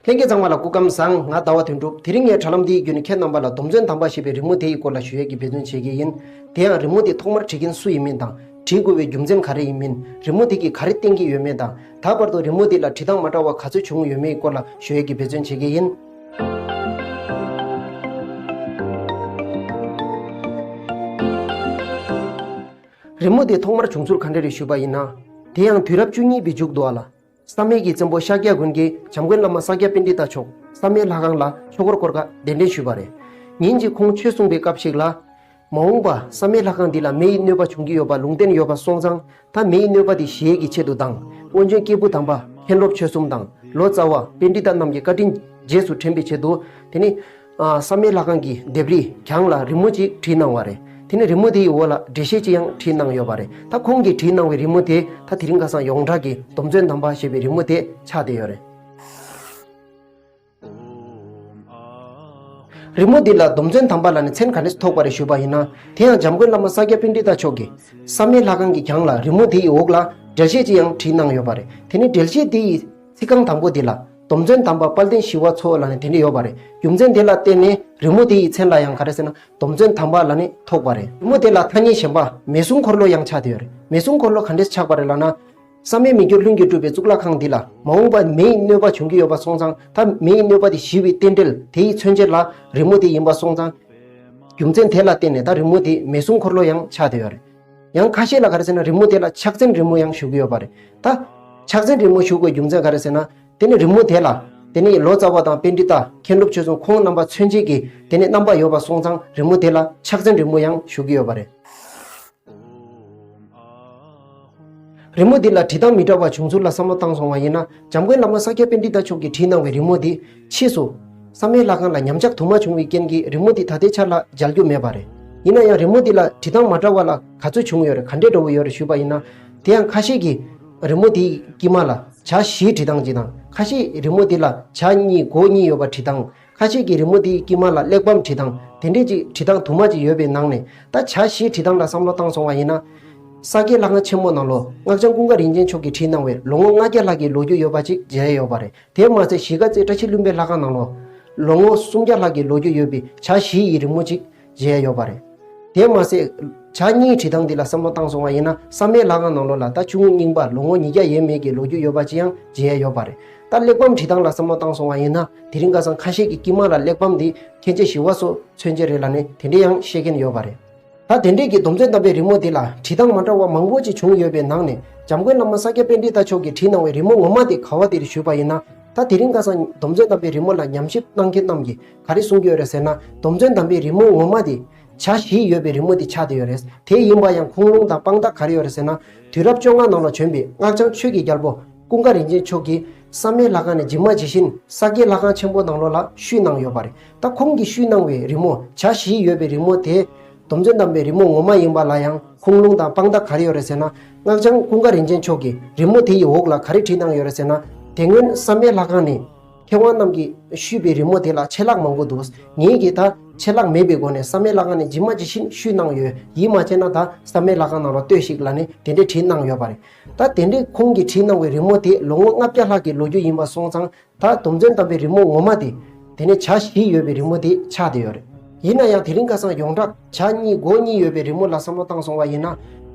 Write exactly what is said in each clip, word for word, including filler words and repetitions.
ལྷན་རྒྱས་ཚང་མ་ལ་སྐུ་ཁམས་བཟང་། ང་ཟླ་བ་དོན་གྲུབ། དེ་རིང་ངས་དྲ་ལམ་འདིའི་བརྒྱུད་ནས་ཁྱེད་རྣམ་པ་ལ་སྡོམ་བརྩོན་དམ་པ་ཞེས་པའི་རི་མོ་དེ་ཡི་སྐོར་ལ་ཞུ་ཡས་ཀྱི་འབད་བརྩོན་བྱེད་ཀྱི་ཡིན། དེ་ཡང་རི་མོ་དེ་ཐོག་མར་བྲིས་མཁན་སུ་ཡིན་མིན་དང་། བྲིས་དགོས་པའི་རྒྱུ་མཚན་ག་རེ་ཡིན་མིན། རི་མོ་དེ་གིས་ག་རེ་བསྟན་གྱི་ཡོད་མེད་དང་། ད་བར་དུ་རི་མོ་དེ་ལ་བྲིས་སྟངས་མ་འདྲ་བ་ག་ཚོད་བྱུང་ཡོད་མེད་སྐོར་ལ་ཞུ་ཡས་ཀྱི་འབད་བརྩོན་བྱེད་ཀྱི་ཡིན། རི་མོ་དེ་ཐོག་མར་བྱུང་ཚུལ་ག་འདྲ་རེད་ཞུས་པ་ཡིན་ན། དེ་ཡང་དུས་རབས་བཅུ་གཉིས་པའི་མཇུག་ཏུ་བ་ལ། བསམ་ཡས་ཀྱི་བཙན་པོ་ཤཱཀྱ་མགོན་གྱིས་འཇམ་མགོན་བླ་མ་ཤཱཀྱ་པཎྜི་ཏ་མཆོག་བསམ་ཡས་ལྷ་ཁང་ལ་ཆོས་འཁོར་བསྐོར་ཁ་གདན་འདྲེན་ཞུས་པ་རེད། ཉིན་གཅིག་ཁོང་ཆོས་གསུངས་པའི་སྐབས་ཤིག་ལ། མ་འོངས་པ་བསམ་ཡས་ལྷ་ཁང་འདི་ལ་མེ་ཡི་གནོད་པ་བྱུང་གི་ཡོད་པ་ལུང་བསྟན་ཡོད་པ་སོང་ཙང་། ད་མེ་ཡི་གནོད་པ་དེ་ཞི་ཡས་ཀྱི་ཆེད་དུ་དང་། སྔོན་བྱོན་སྐྱེས་བུ་དམ་པ་མཁན་སློབ་ཆོས་གསུམ་དང་ལོ་ཙཱ་བ་པཎྜི་ཏ་རྣམས་ཀྱི་བཀའ་དྲིན་རྗེས་སུ་དྲན་པའི་ཆེད་དུ། དེ་ནི། ཨ། བསམ་ཡས་ལྷ་ཁང་གི་ལྡེབས་རིས་གྱང་ལ་རི་མོ་གཅིག་བྲིས་གནང་བ་རེད། དེ་ནི་རི་མོ་དེའི་འོག་ལ་འགྲེལ་བཤད་ཅིག་ཡང་བྲིས་གནང་ཡོད་པ་རེད། ད་ཁོང་གིས་བྲིས་གནང་བའི་རི་མོ་དེ་ད་དེ་རིང་ཁ་སང་ཡོངས་གྲགས་ཀྱི་སྡོམ་བརྩོན་དམ་པ་ཞེས་པའི་རི་མོ་དེ་ཆགས་བསྡད་ཡོད་རེད། རི་མོ་འདི་ལ་སྡོམ་བརྩོན་དམ་པ་ལབ་ནས་མཚན་ག་འདྲས་ཐོགས་པ་རེད་ཞུས་པ་ཡིན་ན། དེ་ཡང་འཇམ་མགོན་བླ་མ་ཤཱཀྱ་པཎྜི་ཏ་མཆོག་གིས་བསམ་ཡས་ལྷ་ཁང་གི་གྱང་ལ་རི་མོ་དེའི་འོག་ལ་འགྲེལ་བཤད་ཅིག་ཡང་བྲིས་གནང་ཡོད་པ་རེད། དེ་ནི་འགྲེལ་བཤད་དེ་ཡི་ཚིག་རྐང་དང་པོ་དེ་ལ་སྡོམ་བརྩོན་དམ་པ་དཔལ་ལྡན་ཞི་བ་འཚོ་ལབ་ནས་དེ་འདྲ་ཡོད་པ་རེད། རྒྱུ་མཚན་དེ་ལ་བརྟེན་ནས་རི་མོ་དེ་ཡི་མཚན་ལ་ཡང་ག་རེ་ཟེར་ན། སྡོམ་བརྩོན་དམ་པ་ལབ་ནས་ཐོགས་པ་རེད། རི་མོ་དེ་ལ་ཐ་སྙད་གཞན་པ་མེ་སྲུང་འཁོར་ལོ་ཡང་ཆགས་བསྡད་ཡོད་རེད། མེ་སྲུང་འཁོར་ལོ་ག་འདྲས་ཆགས་པ་རེད་ལབ་ན། བསམ་ཡས་མི་འགྱུར་ལྷུན་གྱིས་གྲུབ་པའི་གཙུག་ལག་ཁང་འདི་ལ་མ་འོངས་པར་མེ་ཡི་གནོད་པ་བྱུང་གི་ཡོད་པ་སོང་ཙང་། ད་མེ་ཡི་གནོད་པ་དེ་ཞི་བའི་རྟེན་འབྲེལ་དེ་ཡི་མཚོན་བྱེད་ལ་རི་མོ་དེ་ཡིན་པ་སོང་ཙང་། རྒྱུ་མཚན་དེ་ལ་བརྟེན་ནས་ད་རི་མོ་དེ་མེ་སྲུང་འཁོར་ལོ་ཡང་ཆགས་བསྡད་ཡོད་རེད། ཡང་ཁ་ཤས་ལ་ག་རེ་ཟེར་ན། རི་མོ་དེ་ལ་ཕྱག་མཚན་རི་མོ་ཡང་ཞུ་གི་ཡོད་པ་རེད། ད་ཕྱག་མཚན་རི་མོ་ཞུ་དགོས་རྒྱུ་མཚན་ག་རེ་ཟེར་ན། དེ་ནི་རི་མོ་དེ་ལ། དེ་ནི་ལོ་ཙཱ་བ་དང་པཎྜི་ཏ་མཁན་སློབ་ཆོས་གསུམ་ཁོང་རྣམ་པ་མཚོན་བྱེད་ཀྱི་དེ་ནི་རྣམ་པ་ཡོད་པ་སོང་ཙང་། རི་མོ་དེ་ལ་ཕྱག་མཚན་རི་མོ་ཡང་ཞུ་གི་ཡོད་པ་རེད། རི་མོ་འདི་ལ་བྲིས་སྟངས་མི་འདྲ་བ་བྱུང་ཚུལ་ལ་བསམ་བློ་བཏང་སོང་བ་ཡིན་ན། འཇམ་མགོན་བླ་མ་ཤཱཀྱ་པཎྜི་ཏ་མཆོག་གིས་བྲིས་གནང་བའི་རི་མོ་འདི་ཕྱིས་སུ་བསམ་ཡས་ལྷ་ཁང་ལ་ཉམས་ཆག་དུ་མ་བྱུང་བའི་རྐྱེན་གྱིས་རི་མོ་འདི་ད་ལྟའི་ཆར་ལ་མཇལ་རྒྱུ་མེད་པ་རེད། ཡིན་ན་ཡང་རི་མོ་འདི་ལ་བྲིས་སྟངས་མ་འདྲ་བ་ལ་ག་ཚོད་བྱུང་ཡོད་རེད། ག་འདྲས་འགྲོ་གི་ཡོད་རེད་ཞུས་པ་ཡིན་ན། དེ་ཡང་ཁ་ཤས་ཀྱིས་རི་མོ་འདིའི་དཀྱིལ་མ་ལ་བྱ་བཞིའི་བྲིས་སྟངས་ཅིག་དང་། ཁ་ཤས་རི་མོ་འདི་ལ་བྱ་གཉིས་སྒོ་གཉིས་ཡོད་པ་བྲིས་སྟངས། ཁ་ཤས་ཀྱིས་རི་མོ་དེའི་དཀྱིལ་མ་ལ་གླེགས་བམ་བྲིས་སྟངས་དེ་འདྲས་ཀྱི་བྲིས་སྟངས་དུ་མ་ཅིག་ཡོད་པའི་ནང་ནས། ད་བྱ་བཞིའི་བྲིས་སྟངས་ལ་བསམ་བློ་བཏང་སོང་བ་ཡིན་ན། ས་སྐྱའི་ལྷ་ཁང་ཆེན་མོ་ནང་ལོགས་སྔགས་འཆང་ཀུན་དགའ་རིན་ཆེན་མཆོག་གིས་བྲིས་གནང་བའི་ལོ་ངོ་ལྔ་བརྒྱ་ལྷག་གི་ལོ་རྒྱུས་ཡོད་པ་ཅིག་མཇལ་ཡ་ཡོད་པ་རེད། དེ་མ་ཟད་གཞིས་ཀ་རྩེ་བཀྲ་ཤིས་ལྷུན་པོའི་ལྷ་ཁང་ནང་ལོགས་ལོ་ངོ་སུམ་བརྒྱ་ལྷག་གི་ལོ་རྒྱུས་ཡོད་པའི་བྱ་བཞི་ཡི་རི་མོ་ཅིག་མཇལ་ཡ་ཡོད་པ་རེད། དེ་མ་ཟད། བྱ་གཉིས་བྲིས་སྟངས་འདི་ལ་བསམ་བློ་བཏང་སོང་བ་ཡིན་ན། བསམ་ཡས་ལྷ་ཁང་ནང་ལོགས་ལ་ད་གཅུང་རྙིང་པ་ལོ་ངོ་ཉིས་བརྒྱ་ཡས་མས་ཀྱི་ལོ་རྒྱུས་ཡོད་པ་ཅིག་ཡང་མཇལ་ཡ་ཡོད་པ་རེད། ད་གླེགས་བམ་བྲིས་སྟངས་ལ་བསམ་བློ་བཏང་སོང་བ་ཡིན་ན། དེ་རིང་ཁ་སང་ཁ་ཤས་ཀྱིས་དཀྱིལ་མ་ལ་གླེགས་བམ་འདི་མཁན་ཆེན་ཞི་བ་འཚོ་མཚོན་བྱེད་རེད་ལབ་ནས་དེ་འདྲས་ཡང་བཤད་མཁན་ཡོད་པ་རེད། ད་དེ་འདྲས་ཀྱི་སྡོམ་བརྩོན་དམ་པའི་རི་མོ་འདི་ལ་བྲིས་སྟངས་མ་འདྲ་བ་མང་པོ་ཅིག་བྱུང་ཡོད་པའི་ནང་ནས། འཇམ་མགོན་བླ་མ་ཤཱཀྱ་པཎྜི་ཏ་མཆོག་གིས་བྲིས་གནང་བའི་རི་མོ་ངོ་མ་དེ་ག་བ་དེ་རེད་ཞུས་པ་ཡིན་ན། ད་དེ་རིང་ཁ་སང་སྡོམ་བརྩོན་དམ་པའི་རི་མོ་ལ་ཉམས་ཞིབ་གནང་མཁན་རྣམས་ཀྱིས་ག་རེ་གསུང་གི་ཡོད་རེད་ཟེར་ན། སྡོམ་བརྩོན་དམ་པའི་རི་མོ་ངོ་མ་དེ་བྱ་བཞི་ཡོད་པའི་རི་མོ་དེ་ཆགས་བསྡད་ཡོད་རེད། དེ་ཡིན་པ་ཡང་ཁུངས་ལུང་དང་དཔང་རྟགས་ག་རེ་ཡོད་རེད་ཟེར་ན། དུས་རབས་བཅོ་ལྔ་ནང་ལ་བྱོན་པའི་སྔགས་འཆང་ཆོས་ཀྱི་རྒྱལ་པོ་ཀུན་དགའ་རིན་ཆེན་མཆོག་གིས་བསམ་ཡས་ལྷ་ཁང་ནས་ཇི་མ་ཇི་བཞིན་ས་སྐྱའི་ལྷ་ཁང་ཆེན་པོ་ནང་ལོགས་ལ་བཤུས་གནང་ཡོད་པ་རེད། ད་ཁོང་གིས་བཤུས་གནང་བའི་རི་མོ། བྱ་བཞི་ཡོད་པའི་རི་མོ་དེ་སྡོམ་བརྩོན་དམ་པའི་རི་མོ་ངོ་མ་ཡིན་པ་ལ་ཡང་ཁུངས་ལུང་དང་དཔང་རྟགས་ག་རེ་ཡོད་རེད་ཟེར་ན། སྔགས་འཆང་ཀུན་དགའ་རིན་ཆེན་མཆོག་གིས་རི་མོ་དེ་ཡི་འོག་ལ་ག་རེ་བྲིས་གནང་ཡོད་རེད་ཟེར་ན། དེ་སྔོན་བསམ་ཡས་ལྷ་ཁང་ནས་མཁས་དབང་རྣམས་ཀྱིས་བཤུས་པའི་རི་མོ་དེ་ལ་ཆད་ལྷག་མང་པོ་འདུག། ངེད་ཀྱིས་ད་ཆད་ལྷག་མེད་པའི་སྒོ་ནས་བསམ་ཡས་ལྷ་ཁང་ནས་ཇི་མ་ཇི་བཞིན་བཤུས་གནང་ཡོད། ཡིད་མ་ཆེས་ན་ད་བསམ་ཡས་ལྷ་ཁང་ནང་ལ་ལྟོས་ཤིག་ལབ་ནས་དེ་འདྲས་བྲིས་གནང་ཡོད་པ་རེད། ད་དེ་འདྲས་ཁོང་གིས་བྲིས་གནང་བའི་རི་མོ་དེ་ལོ་ངོ་ལྔ་བརྒྱ་ལྷག་གི་ལོ་རྒྱུས་ཡིན་པ་སོང་ཙང་། ད་སྡོམ་བརྩོན་དམ་པའི་རི་མོ་ངོ་མ་དེ། དེ་ནས་བྱ་བཞི་ཡོད་པའི་རི་མོ་དེ་ཆགས་བསྡད་ཡོད་རེད། ཡིན་ན་ཡང་དེ་རིང་ཁ་སང་ཡོངས་གྲགས་བྱ་གཉིས་སྒོ་གཉིས་ཡོད་པའི་རི་མོ་ལ་བསམ་བློ་བཏང་སོང་བ་ཡིན་ན།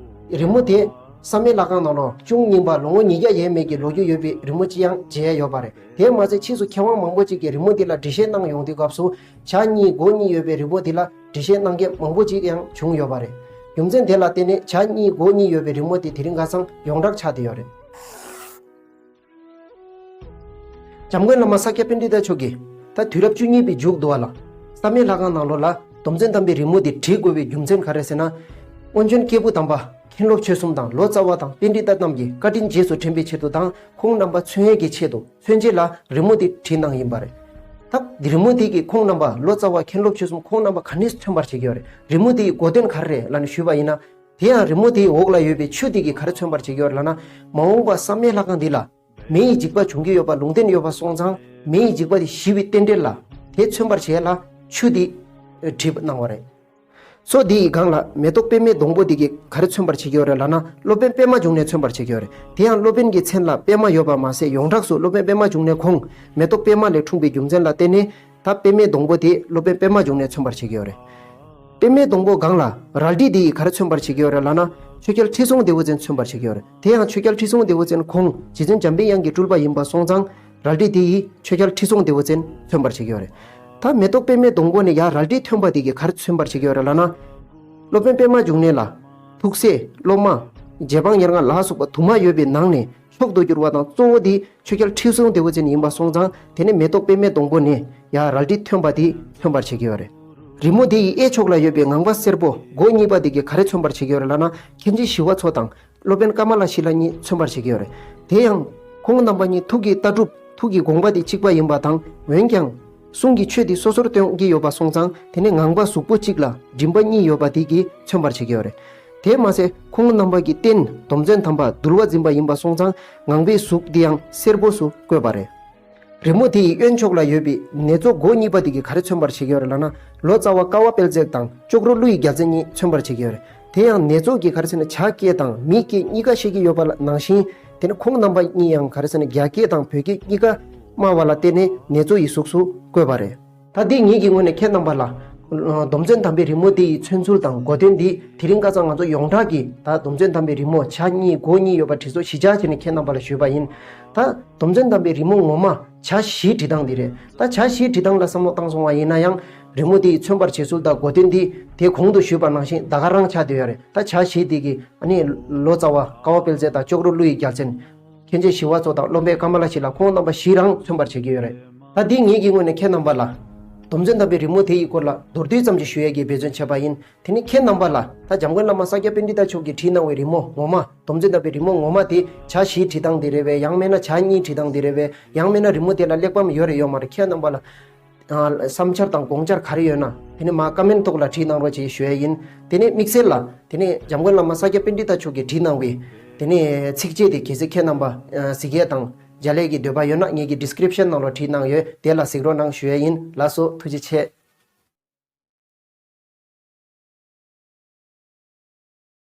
རི་མོ་དེ་བསམ་ཡས་ལྷ་ཁང་ནང་ལོགས་གཅུང་རྙིང་པ་ལོ་ངོ་ཉིས་བརྒྱ་ཡས་མས་ཀྱི་ལོ་རྒྱུས་ཡོད་པའི་རི་མོ་ཅིག་ཡང་མཇལ་ཡ་ཡོད་པ་རེད། དེ་མ་ཟད་ཕྱིས་སུ་མཁས་དབང་མང་པོ་ཅིག་གིས་རི་མོ་དེ་ལ་འགྲེལ་བཤད་གནང་ཡོང་དུས་སྐབས་སུ། བྱ་གཉིས་སྒོ་གཉིས་ཡོད་པའི་རི་མོ་དེ་ལ་འགྲེལ་བཤད་གནང་མཁན་མང་པོ་ཅིག་ཡང་བྱུང་ཡོད་པ་རེད། རྒྱུ་མཚན་དེ་ལ་བརྟེན་ནས་བྱ་གཉིས་སྒོ་གཉིས་ཡོད་པའི་རི་མོ་དེ་དེ་རིང་ཁ་སང་ཡོངས་གྲགས་ཆགས་བསྡད་ཡོད་རེད། འཇམ་མགོན་བླ་མ་ཤཱཀྱ་པཎྜི་ཏ་མཆོག་གིས་ད་དུས་རབས་བཅུ་གཉིས་པའི་མཇུག་ཏུ་བ་ལ། བསམ་ཡས་ལྷ་ཁང་ནང་ལོགས་ལ་སྡོམ་བརྩོན་དམ་པའི་རི་མོ་དེ་བྲིས་དགོས་པའི་རྒྱུ་མཚན་ག་རེ་ཟེར་ན། སྔོན་བྱོན་སྐྱེས་བུ་དམ་པ་མཁན་སློབ་ཆོས་གསུམ་དང་ལོ་ཙཱ་བ་དང་པཎྜི་ཏ་རྣམས་ཀྱི་བཀའ་དྲིན་རྗེས་སུ་དྲན་པའི་ཆེད་དུ་དང་། ཁོང་རྣམ་པ་མཚོན་ཡས་ཀྱི་ཆེད་དུ་མཚོན་བྱེད་ལ་རི་མོ་དེ་བྲིས་གནང་ཡིན་པ་རེད། ད་རི་མོ་དེ་གིས་ཁོང་རྣམ་པ་ལོ་ཙཱ་བ་མཁན་སློབ་ཆོས་གསུམ་ཁོང་རྣམ་པ་ག་ནས་མཚོན་པར་བྱེད་ཀྱི་ཡོད་རེད། རི་མོ་དེ་ཡི་གོ་དོན་ག་རེ་རེད་ལབ་ནས་ཞུས་པ་ཡིན་ན། དེ་ཡང་རི་མོ་དེའི་འོག་ལ་ཡོད་པའི་ཆུ་དེ་གིས་ག་རེ་མཚོན་པར་བྱེད་ཀྱི་ཡོད་རེད་ལབ་ན། མ་འོངས་པ་བསམ་ཡས་ལྷ་ཁང་འདི་ལ་མེ་ཡི་འཇིགས་པ་འབྱུང་གི་ཡོད་པ་ལུང་བསྟན་ཡོད་པ་སོང་ཙང་། མེ་ཡི་འཇིགས་པ་དེ་ཞི་བའི་རྟེན་འབྲེལ་ལ་དེ་མཚོན་པར་བྱེད་ལ་ཆུ་དེ་བྲིས་གནང་བ་རེད། མཚོ་འདི་ཡི་སྒང་ལ་མེ་ཏོག་པདྨའི་སྡོང་པོ་འདི་གིས་ག་རེ་མཚོན་པར་བྱེད་ཀྱི་ཡོད་རེད་ལབ་ན། སློབ་དཔོན་པདྨ་འབྱུང་གནས་མཚོན་པར་བྱེད་ཀྱི་ཡོད་རེད། དེ་ཡང་སློབ་དཔོན་གྱི་མཚན་ལ་པདྨ་ཡོད་པ་མ་ཟད། ཡོངས་གྲགས་སུ་སློབ་དཔོན་པདྨ་འབྱུང་གནས་ཁོང་མེ་ཏོག་པདྨ་ལས་འཁྲུངས་པའི་རྒྱུ་མཚན་ལ་བརྟེན་ནས། ད་པདྨའི་སྡོང་པོ་དེ་སློབ་དཔོན་པདྨ་འབྱུང་གནས་མཚོན་པར་བྱེད་ཀྱི་ཡོད་རེད། པདྨའི་སྡོང་པོ་སྒང་ལ་རལ་གྲི་དེ་ཡིས་ག་རེ་མཚོན་པར་བྱེད་ཀྱི་ཡོད་རེད་ལབ་ན། ཆོས་རྒྱལ་ཁྲི་སྲོང་ལྡེ་བཙན་མཚོན་པར་བྱེད་ཀྱི་ཡོད་རེད། དེ་ཡང་ཆོས་རྒྱལ་ཁྲི་སྲོང་ལྡེ་བཙན་ཁོང་རྗེ་བཙུན་འཇམ་པའི་དབྱངས་ཀྱི་སྤྲུལ་པ་ཡིན་པ་སོང་ཙང་། རལ་གྲི་དེ་ཡིས་ཆོས་རྒྱལ་ཁྲི་སྲོང་ལྡེ་བཙན་མཚོན་པར་བྱེད་ཀྱི་ཡོད་རེད། ད་མེ་ཏོག་པདྨའི་སྡོང་པོ་ནས་ཡར་རལ་གྲི་ཐོན་པ་དེ་གིས་ག་རེ་མཚོན་པར་བྱེད་ཀྱི་ཡོད་རེད་ལབ་ན། སློབ་དཔོན་པདྨ་འབྱུང་གནས་ལ་ཐུགས་སྲས་སློབ་མ་རྗེ་འབངས་ཉེར་ལྔ་ལ་སོགས་པ་དུ་མ་ཡོད་པའི་ནང་ནས་མཆོག་ཏུ་གྱུར་པ་དང་གཙོ་བོ་དེ་ཆོས་རྒྱལ་ཁྲི་སྲོང་ལྡེ་བཙན་ཡིན་པ་སོང་ཙང་། དེ་ནས་མེ་ཏོག་པདྨའི་སྡོང་པོ་ནས་ཡར་རལ་གྲི་ཐོན་པ་དེ་མཚོན་པར་བྱེད་ཀྱི་ཡོད་རེད། རི་མོ་དེ་ཡི་གཡས་ཕྱོགས་ལ་ཡོད་པའི་ངང་པ་སེར་པོ་མགོ་གཉིས་པ་དེ་གིས་ག་རེ་མཚོན་པར་བྱེད་ཀྱི་ཡོད་རེད་ལབ་ན། མཁན་ཆེན་ཞི་བ་འཚོ་དང་སློབ་དཔོན་ཀ་མ་ལ་ཤཱི་ལ་གཉིས་མཚོན་པར་བྱེད་ཀྱི་ཡོད་རེད། དེ་ཡང་ཁོང་རྣམ་པ་གཉིས་ཐུགས་ཀྱི་ལྟ་གྲུབ་ཐུགས་ཀྱི་དགོངས་པ་དེ་གཅིག་པ་ཡིན་པ་དང་། འོན་ཀྱང་གསུང་གི་ཆོས་དེ་སོ་སོར་སྟོན་གྱི་ཡོད་པ་སོང་ཙང་། དེ་ནས་ངང་པ་གཟུགས་པོ་གཅིག་ལ་མགྲིན་པ་གཉིས་ཡོད་པ་དེ་གིས་མཚོན་པར་བྱེད་ཀྱི་ཡོད་རེད། དེས་མ་ཟད་ཁོང་རྣམ་པ་གི་རྟེན་སྡོམ་བརྩོན་དམ་པ་འདུལ་བ་འཛིན་པ་ཡིན་པ་སོང་ཙང་། ངང་པའི་གཟུགས་འདི་ཡང་སེར་པོ་སུ་བཀོད་པ་རེད། རི་མོ་དེ་ཡི་གཡོན་ཕྱོགས་ལ་ཡོད་པའི་ནེ་ཙོ་མགོ་གཉིས་པ་དེ་གིས་ག་རེ་མཚོན་པར་བྱེད་ཀྱི་ཡོད་རེད་ལབ་ན། ལོ་ཙཱ་བ་ཀ་བ་དཔལ་བརྩེགས་དང་ཅོག་རོ་ཀླུ་ཡི་རྒྱལ་མཚན་གཉིས་མཚོན་པར་བྱེད་ཀྱི་ཡོད་རེད། དེ་ཡང་ནེ་ཙོ་གིས་ག་རེ་ཟེར་ན་བྱ་སྐད་དང་མིའི་སྐད་གཉིས་ཀ་ཤེས་ཀྱི་ཡོད་པ་ནང་བཞིན། དེ་ནི་ཁོང་རྣམ་པ་གཉིས་ཡང་ག་རེ་ཟེར་ན་རྒྱ་སྐད་དང་བོད་སྐད་གཉིས་ཀ་སྨྲ་བ་ལ་བརྟེན་ནས་ནེ་ཙོ་ཡི་གཟུགས་སུ་བཀོད་པ་རེད། ད་འདི་ངེད་ཀྱི་ངོས་ནས་ཁྱེད་རྣམ་པ་ལ་སྡོམ་བརྩོན་དམ་པའི་རི་མོ་དེ་ཡི་མཚོན་ཚུལ་དང་གོ་དོན་འདི་དེ་རིང་ཁ་སང་ང་ཚོ་ཡོངས་གྲགས་ཀྱི་ད་སྡོམ་བརྩོན་དམ་པའི་རི་མོ་བྱ་གཉིས་མགོ་གཉིས་ཡོད་པ་དེ་ཚོ་གཞི་བཅའ་བྱས་ནས་ཁྱེད་རྣམ་པ་ལ་ཞུས་པ་ཡིན། ད་སྡོམ་བརྩོན་དམ་པའི་རི་མོ་ངོ་མ་བྱ་བཞིའི་བྲིས་སྟངས་འདི་རེད། ད་བྱ་བཞིའི་བྲིས་སྟངས་ལ་བསམ་བློ་བཏང་སོང་བ་ཡིན་ན་ཡང་། རི་མོ་དེ་ཡི་མཚོན་པར་བྱེད་ཚུལ་དང་གོ་དོན་འདི་དེ་གོང་དུ་ཞུས་པ་ནང་བཞིན་ད་ག་རང་ཆགས་བསྡད་ཡོད་རེད། ད་བྱ་བཞི་དེ་གི་ཨ་ནི་ལོ་ཙཱ་བ་ཀ་བ་དཔལ་བརྩེགས་དང་ཅོག་རོ་ཀླུ་ཡི་རྒྱལ་མཚན། མཁན་ཆེན་ཞི་བ་འཚོ་དང་སློབ་དཔོན་ཀ་མ་ལ་ཤཱི་ལ་ཁོང་རྣམ་པ་བཞི་རང་མཚོན་པར་བྱེད་ཀྱི་ཡོད་རེད། ད་འདི་ངེད་ཀྱི་ངོས་ནས་ཁྱེད་རྣམ་པ་ལ་སྡོམ་བརྩོན་དམ་པའི་རི་མོ་དེ་ཡི་སྐོར་ལ་མདོར་བསྡུས་ཙམ་ཞིག་ཞུ་ཡས་ཀྱི་འབད་བརྩོན་བྱས་པ་ཡིན། དེ་ནི་ཁྱེད་རྣམ་པ་ལ་ད་འཇམ་མགོན་བླ་མ་ས་སྐྱ་པཎྜི་ཏ་མཆོག་གིས་བྲིས་གནང་བའི་རི་མོ་ངོ་མ། སྡོམ་བརྩོན་དམ་པའི་རི་མོ་ངོ་མ་དེ་བྱ་བཞིའི་བྲིས་སྟངས་དེ་རེད་པས། ཡང་མིན་ན་བྱ་གཉིས་བྲིས་སྟངས་དེ་རེད་པས། ཡང་མིན་ན་རི་མོ་དེ་ལ་གླེགས་བམ་ཡོད་རེད་ཡོད་མ་རེད། ཁྱེད་རྣམ་པ་ལ་ཨ་བསམ་འཆར་དང་དགོངས་འཆར་ག་རེ་ཡོད་ན། དེ་ནི་མར་ཀ་མེན་ཐོག་ལ་བྲིས་གནང་རོགས་ཞེས་ཞུ་ཡས་ཡིན། དེ་ནི་དམིགས་བསལ་ལ་དེ་ནི་འཇམ་མགོན་བླ་མ་ས་སྐྱ་པཎྜི་ཏ་མཆོག་གིས་བྲིས་གནང་བའི་དེ་ནི་ཚིགས་བཅད་དེ་གལ་སྲིད་ཁྱེད་རྣམ་པ་ཨ་གཟིགས་ཡས་དང་མཇལ་ཡས་ཀྱི་འདོད་པ་ཡོད་ན། ངེད་ཀྱི་ཌི་སི་ཀི་རིབ་ཤན་ནང་ལ་བྲིས་གནང་ཡོད། དེ་ལ་གཟིགས་རོགས་གནང་ཞུ་ཡས་ཡིན། ལགས་སོ། ཐུགས་རྗེ་ཆེ།